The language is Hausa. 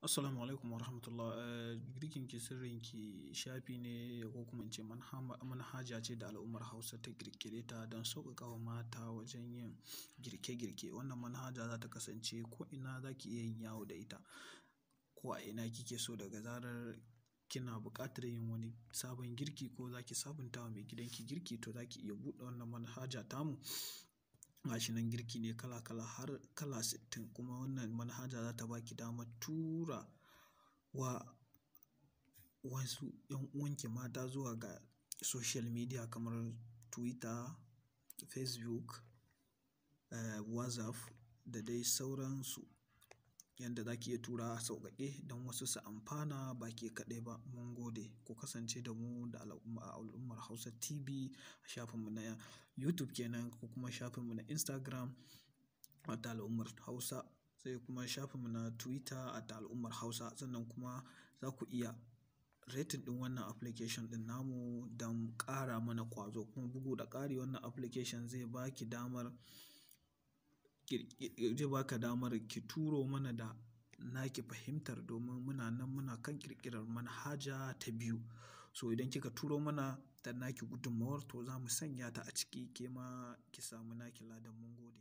Assalamu alaikum wa rahmatullah. Girkinki Sirrinki shafi ne ko kuma in ce manhaja ce da al'ummar Hausa ta ƙirƙire ta don sauƙaƙawa mata wajen yin girke-girke. Wannan manhaja za ta kasance ko'ina za ki iya yin yawo da ita, ko a ina kike so, daga zarar kina buƙatar yin wani sabon girki ko za ki sabunta wa maigidanki girki, to za ki iya buɗe wannan manhaja tamu. Gashi nan girki ne kala kala har kala 60, kuma wannan manhaja za ta ba ki damar tura wa wasu 'yan uwanki mata zuwa ga social media kamar Twitter, Facebook, WhatsApp da dai sauransu. Yanda za ki iya tura a sauƙaƙe don wasu su amfana ba ke kaɗai ba. Mun gode. Ku kasance da mu da al'ummar Hausa TV a shafinmu na YouTube kenan, ko kuma shafinmu na Instagram @al'ummarhausa, sai kuma shafinmu na Twitter @al'ummarhausa. Sannan kuma za ku iya rating ɗin wannan application ɗin namu don ƙara mana ƙwazo. Kuma bugu da ƙari, wannan application zai baka damar ki turo mana da naki fahimtar, domin muna nan muna kan ƙirƙirar manhaja ta biyu. So idan kika turo mana da naki gudummawar, to za mu sanya ta a ciki, ke ma ki samu naki ladan. Mun gode.